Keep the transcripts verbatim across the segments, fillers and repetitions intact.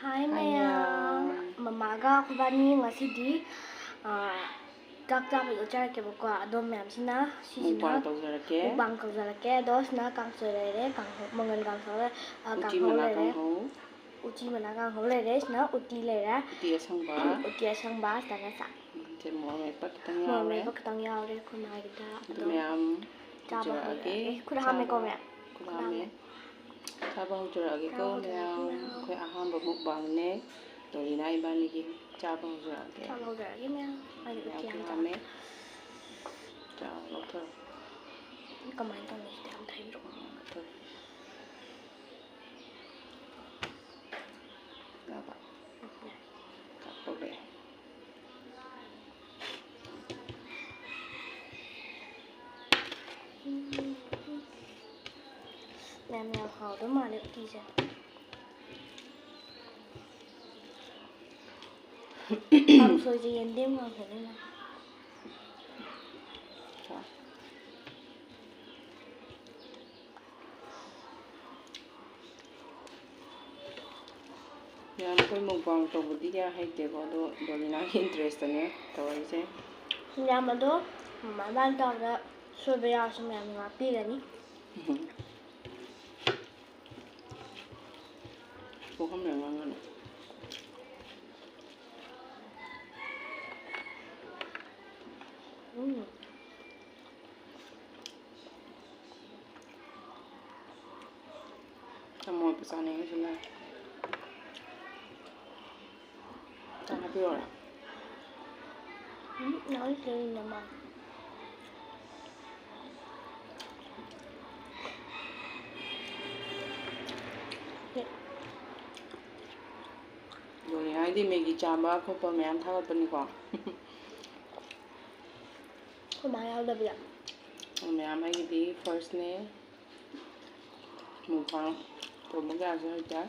ꯍꯥꯏ ꯃꯌꯥꯝ, ꯃꯃꯥꯒ ꯑꯩꯈꯣꯏꯕꯥꯅꯤ ꯉꯁꯤꯗꯤ, ꯑ, ꯆꯥꯛ ꯆꯥꯕꯒꯤ ꯎꯠꯆꯔꯛꯀꯦꯕꯀꯣ꯫ ꯑꯗꯣ ꯃꯌꯥꯝꯁꯤꯅ ꯁꯤꯁꯤꯅ ꯃꯨꯛꯕꯥꯡ ꯇꯧꯖꯔꯛꯀꯦ꯫ ꯃꯨꯛꯕꯥꯡ ꯇꯧꯖꯔꯛꯀꯦ꯫ ꯑꯗꯣ ꯁꯤꯅ ꯀꯥꯡꯁꯣꯏ ꯂꯩꯔꯦ, ꯀꯥꯡꯍꯧ, ꯃꯪꯒꯟ ꯀꯥꯡꯁꯣꯏ, ꯑ, ꯎꯇꯤ ꯀꯥꯡꯍꯧ ꯃꯅꯥ ꯂꯩꯔꯦ꯫ ꯀꯥꯡꯍꯧ꯫ ꯎꯇꯤ ꯃꯅꯥ ꯀꯥꯡꯍꯧ ꯂꯩꯔꯦ꯫ ꯁꯤꯅ ꯎꯇꯤ ꯂꯩꯔꯦ꯫ ꯎꯇꯤ ꯑꯁꯪꯕ꯫ ꯎꯇꯤ ꯑꯁꯪꯕ, ꯁꯤꯗꯅ ꯆꯥꯛ꯫ ꯎꯝ, ꯁꯦ ꯃꯣꯔꯣꯛ ꯃꯦꯠꯄ ꯈꯤꯇꯪ ꯃꯣꯔꯣꯛ ꯌꯥꯎꯔꯦ꯫ ꯃꯦꯠꯄ ꯈꯤꯇꯪ ꯌꯥꯎꯔꯦ ꯑꯩꯈꯣꯏ ꯃꯥꯒꯤꯗ꯫ ꯑꯗꯨ ꯑꯗꯣ ꯃꯌꯥꯝ ꯆꯥꯕ ꯍꯧꯖꯔꯛꯑꯒꯦ꯫ ꯍꯧꯔꯒꯦ꯫ ꯈꯨꯠ ꯍꯥꯝꯃꯦꯀꯣ ꯆꯥꯕ, ꯃꯌꯥꯝ? ꯈꯨꯠ ꯈꯨꯠ ꯍꯥꯝꯃꯦ꯫ ꯍꯥꯝꯃꯦ꯫ ꯆꯥꯕ ꯍꯧꯖꯔꯛꯑꯒꯦꯀꯣ ꯆꯥꯕ ꯍꯧꯖꯔꯛꯑꯒꯦ ꯃꯌꯥꯝ꯫ ꯃꯌꯥꯝ꯫ ꯑꯩꯈꯣꯏ ꯑꯍꯥꯟꯕ ꯃꯨꯛꯕꯥꯡꯅꯦ꯫ ꯗꯣꯂꯤꯅꯥ ꯏꯕꯥꯅꯤꯒꯤ ꯆꯥꯕ ꯍꯧꯖꯔꯛꯑꯒꯦ꯫ ꯆꯥꯕ ꯍꯧꯖꯔꯛꯑꯒꯦ ꯃꯌꯥꯝ꯫ ꯑꯩꯗꯤ ꯃꯌꯥꯝ ꯎꯇꯤ ꯈꯨꯠ ꯌꯥꯝ ꯍꯥꯝꯃꯦ꯫ ꯆꯥꯕ ꯆꯥ ꯂꯧꯊꯔꯣ꯫ ꯀꯃꯥꯏꯅ ꯇꯧꯅꯤ ꯁꯤꯗꯤ ꯌꯥꯝ ꯊꯩꯗ꯭ꯔꯣ? ꯂꯧꯊꯔꯣ꯫ ꯌꯥꯕ? ꯀꯥꯞꯊꯣꯛꯂꯛꯑꯦ꯫ ꯌꯥꯝ, ꯌꯥꯝ ꯍꯥꯎꯗꯧ ꯃꯥꯜꯂꯦ ꯎꯇꯤꯁꯦ꯫ ꯀꯥꯡꯁꯣꯏꯁꯦ ꯌꯦꯟꯗꯦꯝ ꯀꯥꯡꯁꯣꯏꯅꯦ꯫ ꯃꯌꯥꯝ, ꯑꯩꯈꯣꯏ ꯃꯨꯛꯕꯥꯡ ꯇꯧꯕꯗꯤ ꯀꯌꯥ ꯍꯩꯇꯦꯀꯣ, ꯑꯗꯣ ꯗꯣꯂꯤꯅꯥꯒꯤ ꯏꯟꯇꯔꯦꯁꯇꯅꯦ ꯇꯧꯔꯛꯏꯁꯦ꯫ ꯃꯌꯥꯝ ꯑꯗꯣ ꯃꯃꯥ ꯏꯕꯥꯅꯤ ꯇꯧꯔꯒ ꯁꯣꯏꯕ ꯌꯥꯎꯔꯁꯨ ꯃꯌꯥꯝꯅ ꯉꯥꯛꯄꯤꯒꯅꯤ꯫ ꯎꯝ꯫ ꯄꯨꯈꯝ ꯃꯌꯥꯝ ꯉꯥꯡꯒꯅꯨ꯫ ꯎꯝ꯫ ꯑꯃꯣꯠꯄ ꯆꯥꯅꯤꯡꯉꯤꯁꯤꯅ꯫ ꯆꯥꯛ ꯍꯥꯞꯄꯤꯔꯣꯔꯥ? ꯎꯝ, ꯅꯪ ꯁꯤꯗ ꯏꯟꯅ ꯃꯥꯜꯂꯦ꯫ ꯑꯗꯨꯅꯦ ꯍꯥꯏꯗꯤ ꯃꯦꯒꯤ ꯆꯥꯕ ꯈꯣꯠꯄ ꯃꯌꯥꯝ ꯊꯥꯒꯠꯄꯅꯤꯀꯣ꯫ ꯑꯩꯈꯣꯏ ꯃꯥ ꯌꯥꯎꯗꯕꯤꯗ꯫ ꯃꯌꯥꯝ ꯑꯩꯒꯤꯗꯤ ꯐꯥꯔꯁꯅꯦ꯫ ꯃꯨꯛꯕꯥꯡ ꯇꯧꯕ ꯀꯌꯥꯁꯨ ꯍꯩꯇꯦ꯫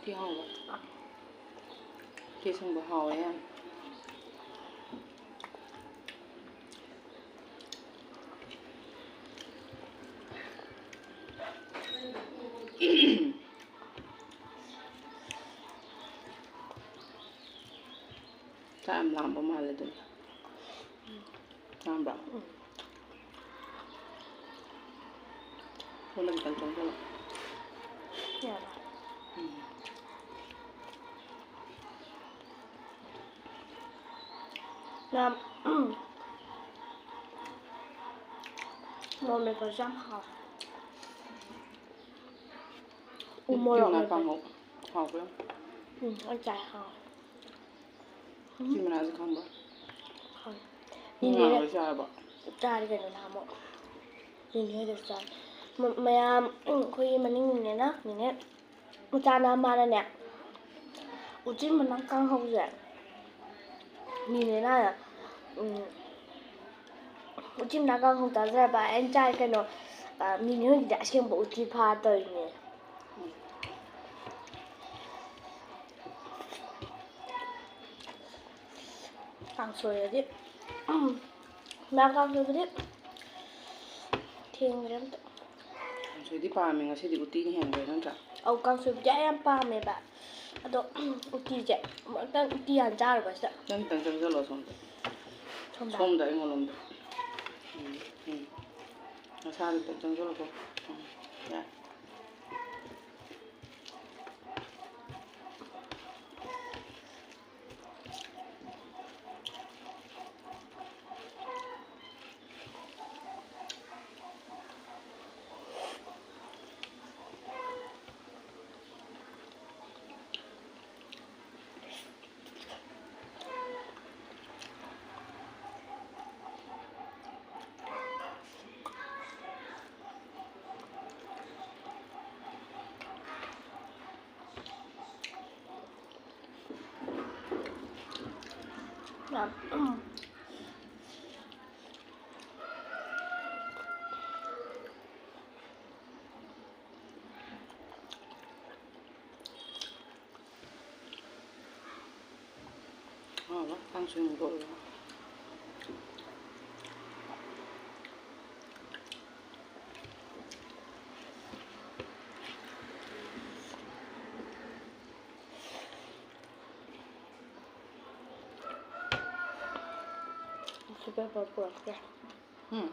ꯎꯇꯤ ꯍꯥꯎꯕ꯫ ꯎꯇꯤ ꯑꯁꯪꯕ ꯍꯥꯎꯋꯦ ꯌꯥꯝ꯫ ꯆꯥꯛ ꯌꯥꯝ ꯂꯥꯝꯕ ꯃꯥꯜꯂꯦ ꯑꯗꯨꯅ꯫ ꯂꯥꯝꯕ꯭ꯔꯥ? ꯎꯝ꯫ ꯁꯣꯝꯗ ꯈꯤꯇꯪ ꯆꯪꯁꯤꯜꯂꯣ꯫ ꯌꯥꯔꯕ? ꯎꯝ꯫ ꯌꯥꯝ, ꯎꯝ꯫ ꯃꯣꯔꯣꯛ ꯃꯦꯠꯄꯁꯨ ꯌꯥꯝ ꯍꯥꯎꯋꯦ꯫ ꯎ ꯃꯣꯔꯣꯛ ꯃꯦꯠꯄ꯫ ꯀꯥꯡꯍꯧ ꯍꯥꯎꯕ꯭ꯔꯥ? ꯎꯝ, ꯑꯩ ꯆꯥꯏ, ꯍꯥꯎꯋꯦ꯫ ꯎꯝ꯫ ꯁꯤ ꯃꯅꯥꯁꯦ ꯈꯪꯕ꯭ꯔꯥ? ꯈꯪꯉꯦ꯫ ꯅꯪ ꯅꯦꯅꯦ ꯅꯍꯥꯟꯋꯥꯏ ꯆꯥꯔꯕꯣ? ꯆꯥꯔꯦ ꯀꯩꯅꯣ ꯅꯍꯥꯟꯃꯨꯛ꯫ ꯅꯦꯅꯦ ꯍꯣꯏꯗꯁꯨ ꯆꯥꯔꯦ꯫ ꯃ-, ꯃꯌꯥꯝ, ꯑꯩꯈꯣꯏꯒꯤ ꯃꯅꯤꯡ ꯅꯦꯅꯦꯅ, ꯅꯦꯅꯦ ꯃꯆꯥꯅ ꯃꯥꯅꯅꯦ, ꯎꯆꯤ ꯃꯅꯥ ꯀꯥꯡꯍꯧꯁꯦ, ꯅꯦꯅꯦꯅ, ꯎꯝ, ꯎꯆꯤ ꯃꯅꯥ ꯀꯥꯡꯍꯧ ꯆꯥꯖꯔꯕ, ꯑꯩꯅ ꯆꯥꯏ ꯀꯩꯅꯣ, ꯑ, ꯅꯦꯅꯦ ꯍꯣꯏꯒꯤꯗꯤ ꯑꯁꯦꯡꯕ ꯎꯇꯤ ꯐꯥꯔ ꯇꯧꯔꯤꯅꯦ꯫ ꯀꯥꯡꯁꯣꯏꯗꯗꯤ, ꯎꯝ, ꯉꯥ ꯀꯥꯡꯁꯣꯏꯕꯨꯗꯤ ꯊꯦꯡꯈ꯭ꯔꯦ ꯑꯝꯇ꯫ ꯀꯥꯡꯁꯣꯏꯗꯤ ꯄꯥꯝꯃꯦ, ꯉꯁꯤꯗꯤ ꯎꯇꯤꯅ ꯍꯦꯟꯈ꯭ꯔꯦ ꯅꯠꯇ꯭ꯔꯥ? ꯑꯧ, ꯀꯥꯡꯁꯣꯏꯕꯨꯗꯤ ꯑꯩ ꯌꯥꯝ ꯄꯥꯝꯃꯦꯕ꯫ ꯑꯗꯣ, ꯎꯝ, ꯎꯇꯤꯁꯦ ꯑꯃꯨꯛꯇꯪ ꯎꯇꯤ ꯍꯥꯟꯅ ꯆꯥꯔꯨꯕꯁꯤꯗ꯫ ꯅꯪ ꯈꯤꯇꯪ ꯆꯪꯁꯤꯜꯂꯣ ꯁꯣꯝꯗ꯫ ꯁꯣꯝꯗ? ꯁꯣꯝꯗ ꯑꯩꯉꯣꯟꯂꯣꯝꯗ꯫ ꯎꯝ, ꯎꯝ꯫ ꯅꯁꯥꯗ ꯈꯤꯇꯪ ꯆꯪꯁꯤꯜꯂꯣꯀꯣ꯫ ꯎꯝ, ꯌꯥꯔꯦ꯫ ꯀꯥꯡꯁꯣꯏ ꯍꯨꯟꯗꯣꯛꯑꯒ꯫ Tissue paper ꯄꯨꯔꯛꯇ꯭ꯔꯦ꯫ ꯎꯝ꯫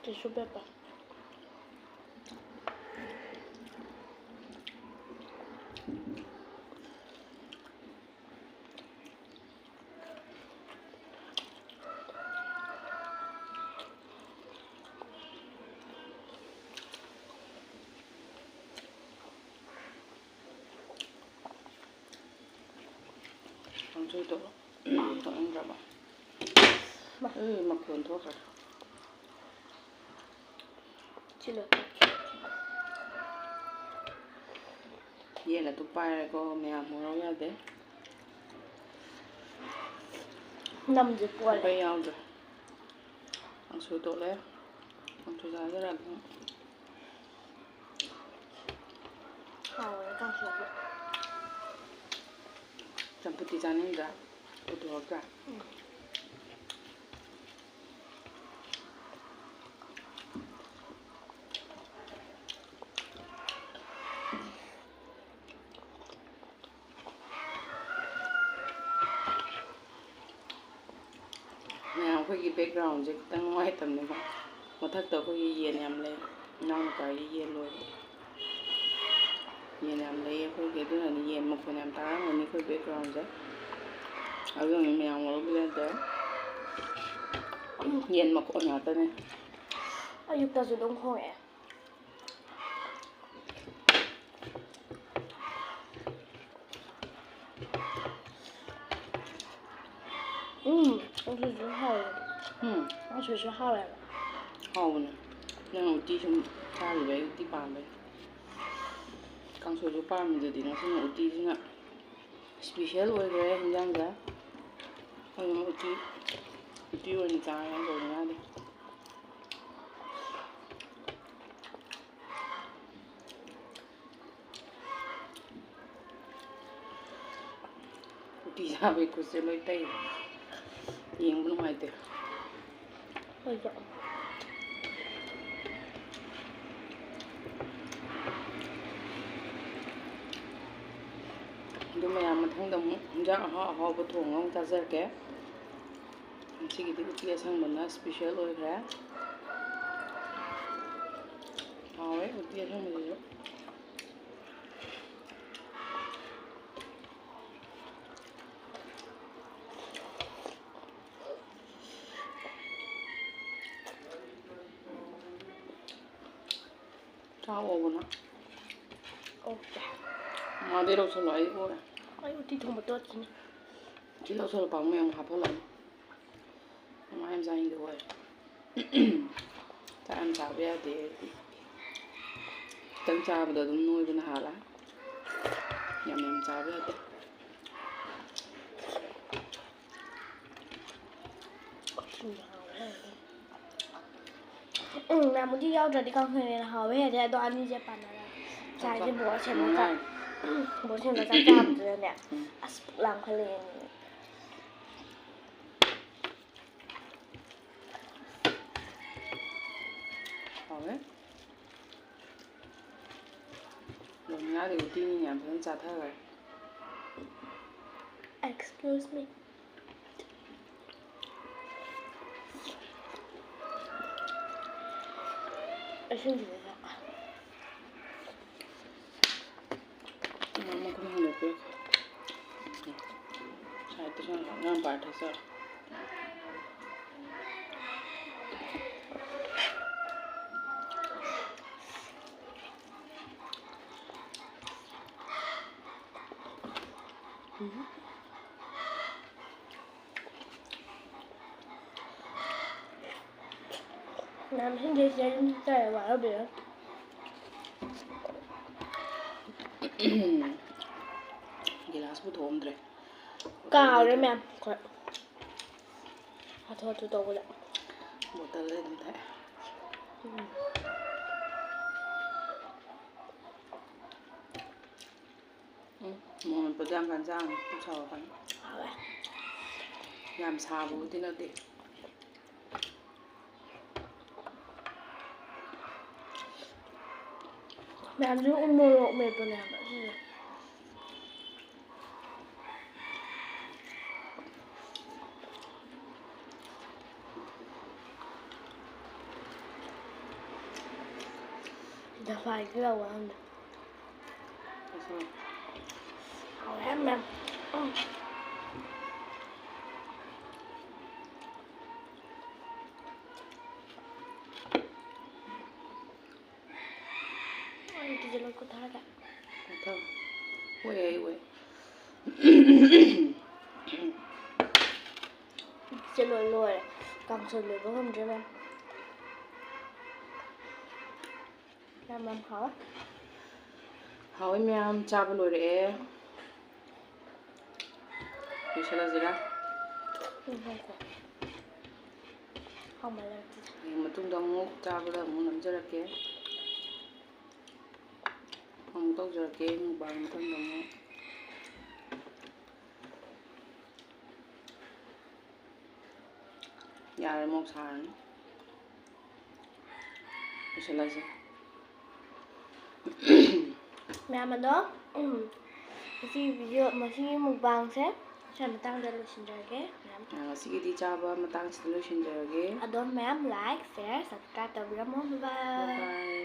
Tissue paper꯫ ꯀꯥꯡꯁꯣꯏꯗꯣ ꯇꯣꯠꯅꯤꯡꯗ꯭ꯔꯕ? ꯃꯥ꯫ ꯑꯦ, ꯃꯈꯣꯟ ꯊꯣꯛꯈ꯭ꯔꯦ꯫ ꯁꯤ ꯂꯣꯏ꯫ ꯌꯦꯟ ꯑꯗꯨ ꯄꯥꯏꯔꯦꯀꯣ, ꯃꯌꯥꯝ ꯃꯣꯔꯣꯛ ꯌꯥꯗꯦ꯫ ꯅꯝꯁꯦ ꯄꯣꯜꯂꯦ꯫ ꯑꯩꯈꯣꯏ ꯌꯥꯎꯗ꯭ꯔꯦ꯫ ꯀꯥꯡꯁꯣꯏ ꯇꯣꯠꯂꯦ꯫ ꯀꯥꯡꯁꯣꯏ ꯆꯥꯖꯔꯛꯑꯒꯦ꯫ ꯍꯥꯎꯋꯦ ꯀꯥꯡꯁꯣꯏꯁꯨ꯫ ꯆꯝꯐꯨꯠꯇꯤ ꯆꯥꯅꯤꯡꯗ꯭ꯔꯥ? ꯄꯨꯊꯣꯔꯛꯇ꯭ꯔꯥ? ꯎꯝ꯫ ꯃꯌꯥꯝ, ꯑꯩꯈꯣꯏꯒꯤ backgroundꯁꯦ ꯈꯤꯇꯪ ꯅꯨꯡꯉꯥꯏꯇꯕꯅꯦꯀꯣ꯫ ꯃꯊꯛꯇ ꯑꯩꯈꯣꯏꯒꯤ ꯌꯦꯟ ꯌꯥꯝ ꯂꯩ꯫ ꯏꯅꯥꯎꯅꯨꯄꯥꯒꯤ ꯌꯦꯟ ꯂꯣꯏꯕ꯫ ꯌꯦꯟ ꯌꯥꯝ ꯂꯩ ꯑꯩꯈꯣꯏꯒꯤ, ꯑꯗꯨꯅꯅꯤ ꯌꯦꯟ ꯃꯈꯣꯟ ꯌꯥꯝ ꯇꯥꯔꯝꯒꯅꯤ ꯑꯩꯈꯣꯏ backgroundꯁꯦ꯫ ꯑꯗꯨꯅꯅꯤ ꯃꯌꯥꯝ ꯋꯥꯔꯧꯕꯤꯕ ꯌꯥꯗꯦ꯫ ꯌꯦꯟ ꯃꯈꯣꯟ ꯉꯥꯛꯇꯅꯦ꯫ ꯑꯌꯨꯛꯇꯁꯨ ꯑꯗꯨꯝ ꯈꯣꯡꯉꯛꯑꯦ꯫ ꯎꯝ, ꯀꯥꯡꯁꯣꯏꯁꯨ ꯍꯥꯎꯋꯦ꯫ ꯎꯝ꯫ ꯀꯥꯡꯁꯣꯏꯁꯨ ꯍꯥꯎꯋꯦꯕ꯫ ꯍꯥꯎꯕꯅꯦ꯫ ꯅꯪ ꯎꯇꯤ ꯁꯨꯝ ꯆꯥꯈꯤꯕꯩ, ꯎꯇꯤ ꯄꯥꯝꯕꯩ꯫ ꯀꯥꯡꯁꯣꯏꯁꯨ ꯄꯥꯝꯃꯤꯗꯨꯗꯤ, ꯉꯁꯤꯅ ꯎꯇꯤꯁꯤꯅ special ꯑꯣꯏꯈ꯭ꯔꯦ ꯍꯤꯟꯖꯥꯡꯁꯦ꯫ ꯑꯗꯨꯅ ꯎꯇꯤ, ꯎꯇꯤ ꯑꯣꯏꯅ ꯆꯥꯔꯦ ꯀꯥꯡꯁꯣꯏ ꯉꯥꯗꯤ꯫ ꯎꯇꯤ ꯎꯇꯤ ꯆꯥꯕꯩ ꯈꯨꯠꯁꯦ ꯂꯣꯏ ꯇꯩ꯫ ꯌꯦꯡꯕ ꯅꯨꯡꯉꯥꯏꯇꯦ꯫ ꯑꯩꯁꯨ꯫ ꯑꯗꯨ ꯃꯌꯥꯝ ꯃꯊꯪꯗ ꯑꯃꯨꯛ ꯍꯤꯟꯖꯥꯡ ꯑꯍꯥꯎ ꯑꯍꯥꯎꯕ ꯊꯣꯡꯉꯒ ꯑꯃꯨꯛ ꯆꯥꯖꯔꯛꯀꯦ꯫ ꯉꯁꯤꯒꯤꯗꯤ ꯎꯇꯤ ꯑꯁꯪꯕꯅ special ꯑꯣꯏꯈ꯭ꯔꯦ꯫ ꯍꯥꯎꯋꯦ ꯎꯇꯤ ꯑꯁꯪꯕꯁꯤꯁꯨ꯫ ꯆꯥꯎꯑꯣꯕꯅ꯫ ꯑꯣꯀꯦ꯫ ꯃꯥꯗꯤ ꯂꯧꯁꯜꯂꯣ, ꯑꯩ ꯑꯣꯏ꯫ ꯑꯩ ꯎꯇꯤ ꯊꯣꯡꯕ ꯇꯣꯠꯈꯤꯅꯤ꯫ ꯎꯇꯤ ꯂꯧꯁꯜꯂꯣ, ꯄꯥꯛꯅꯝ ꯃꯌꯥꯝ ꯍꯥꯞꯐꯜꯂꯅꯤ꯫ ꯃꯥ ꯌꯥꯝ ꯆꯥꯅꯤꯡꯗꯦ ꯑꯣꯏ꯫ ꯆꯥꯛ ꯌꯥꯝ ꯆꯥꯕ ꯌꯥꯗꯦ ꯑꯩꯗꯤ꯫ ꯈꯤꯇꯪ ꯆꯥꯕꯗ ꯑꯗꯨꯝ ꯅꯣꯏꯕꯅ ꯍꯥꯜꯂꯦ꯫ ꯌꯥꯝ ꯌꯥꯝ ꯆꯥꯕ ꯌꯥꯗꯦ꯫ ꯎꯝ, ꯃꯌꯥꯝ ꯎꯇꯤ ꯌꯥꯎꯗ꯭ꯔꯗꯤ ꯀꯥꯡꯁꯣꯏꯅ ꯍꯦꯟꯅ ꯍꯥꯎꯋꯦ ꯍꯦꯜꯂꯦ, ꯑꯗꯣ ꯑꯅꯤꯁꯦ ꯄꯥꯟꯅꯔꯒ ꯉꯁꯥꯏꯁꯦ ꯕꯣꯔ ꯁꯦꯝꯕ ꯆꯥꯛ, ꯎꯝ꯫ ꯕꯣꯔ ꯁꯦꯝꯕ ꯆꯥꯛ ꯆꯥꯕꯗꯨꯗꯅꯦ, ꯎꯝ꯫ ꯑꯁ ꯄꯨꯛ ꯂꯥꯝꯈꯠꯂꯛꯑꯦ꯫ ꯍꯥꯎꯋꯦ꯫ ꯔꯣꯃꯤꯅꯥꯗꯤ ꯎꯇꯤꯅꯤꯅ ꯌꯥꯝ ꯐꯖꯅ ꯆꯥꯊꯈ꯭ꯔꯦ꯫ Excuse me. ꯑꯁꯤꯟꯕꯤꯗꯨꯅ꯫ ꯃꯈꯨꯝ ꯍꯥꯡꯗꯣꯛꯄꯤꯔꯣ꯫ ꯁꯥꯏꯠꯇꯁꯨ ꯉꯥꯏꯍꯥꯛ ꯉꯥꯡ ꯄꯥꯏꯔ ꯊꯛꯆꯔꯣ꯫ ꯃꯌꯥꯝ ꯏꯁꯤꯡꯁꯦ ꯁꯤꯗ ꯑꯗꯨꯝ ꯆꯥꯏ, ꯋꯥꯔꯧꯕꯤꯔꯣꯏ꯫ ꯒꯤꯂꯥꯁ ꯄꯨꯊꯣꯛꯑꯝꯗ꯭ꯔꯦ꯫ ꯀꯥꯎꯔꯦ ꯃꯌꯥꯝ꯫ ꯍꯣꯏ꯫ ꯍꯥꯊꯨ ꯍꯥꯊꯨ ꯇꯧꯕꯗ꯫ ꯕꯣꯇꯜꯗ ꯑꯗꯨꯝ ꯊꯛꯑꯦ꯫ ꯎꯝ꯫ ꯎꯝ꯫ ꯃꯣꯔꯣꯛ ꯃꯦꯠꯄꯗꯣ ꯌꯥꯝ ꯀꯟ ꯆꯥꯒꯅꯨ, ꯄꯨꯛ ꯁꯥꯎꯔꯛꯀꯅꯤ꯫ ꯍꯥꯎꯋꯦ꯫ ꯌꯥꯝ ꯁꯥꯕꯕꯨꯗꯤ ꯅꯠꯇꯦ꯫ ꯃꯌꯥꯝꯁꯨ ꯎ ꯃꯣꯔꯣꯛ ꯃꯦꯠꯄꯅꯦ ꯍꯥꯏꯕ ꯁꯤꯁꯦ꯫ ꯗꯐꯥꯏ ꯈꯔ ꯋꯥꯍꯟꯗꯦ꯫ ꯑꯁ꯫ ꯍꯥꯎꯋꯦ ꯃꯌꯥꯝ꯫ ꯎꯝ꯫ ꯑꯩ ꯇꯤꯖꯜ ꯂꯣꯏ ꯀꯨꯊꯔꯒꯦ꯫ ꯀꯨꯊꯧ꯫ ꯑꯣꯏ, ꯑꯩ ꯑꯣꯏ꯫ ꯁꯤ ꯂꯣꯏ ꯂꯣꯏꯔꯦ꯫ ꯀꯥꯡꯁꯣꯏ ꯂꯣꯏꯕ ꯉꯝꯗ꯭ꯔꯦ ꯃꯌꯥꯝ꯫ ꯌꯥꯝ, ꯌꯥꯝ ꯍꯥꯎꯋꯦ꯫ ꯍꯥꯎꯋꯦ ꯃꯌꯥꯝ, ꯆꯥꯕ ꯂꯣꯏꯔꯛꯑꯦ꯫ ꯂꯣꯏꯁꯜꯂꯁꯤꯔꯥ? ꯎꯝ, ꯉꯥꯏꯈꯣ꯫ ꯍꯥꯎꯃꯟꯂꯦ꯫ ꯍꯌꯦꯡ ꯃꯇꯨꯡꯗ ꯑꯃꯨꯛ ꯆꯥꯕꯗ ꯑꯃꯨꯛ ꯅꯝꯖꯔꯛꯀꯦ꯫ ꯑꯃꯨꯛ ꯇꯧꯖꯔꯛꯀꯦ, mukbang ꯃꯊꯪꯗ ꯑꯃꯨꯛ꯫ ꯌꯥꯔꯦ, ꯃꯣꯔꯣꯛ ꯁꯥꯔꯅꯤ꯫ ꯂꯣꯏꯁꯤꯜꯂꯁꯦ꯫ ꯃꯌꯥꯝ ꯑꯗꯣ, ꯎꯝ, ꯉꯁꯤꯒꯤ video, ꯉꯁꯤꯒꯤ mukbangꯁꯦ ꯁ꯭ꯋꯥꯏ ꯃꯇꯥꯡꯗ ꯂꯣꯏꯁꯤꯟꯖꯔꯒꯦ ꯃꯌꯥꯝ꯫ ꯑ, ꯉꯁꯤꯒꯤꯗꯤ ꯆꯥꯕ ꯃꯇꯥꯡꯁꯤꯗ ꯂꯣꯏꯁꯤꯟꯖꯔꯒꯦ꯫ ꯑꯗꯣꯝ ꯃꯌꯥꯝ like, share, subscribe ꯇꯧꯕꯤꯔꯝꯃꯣ꯫ Bye bye꯫ Bye bye꯫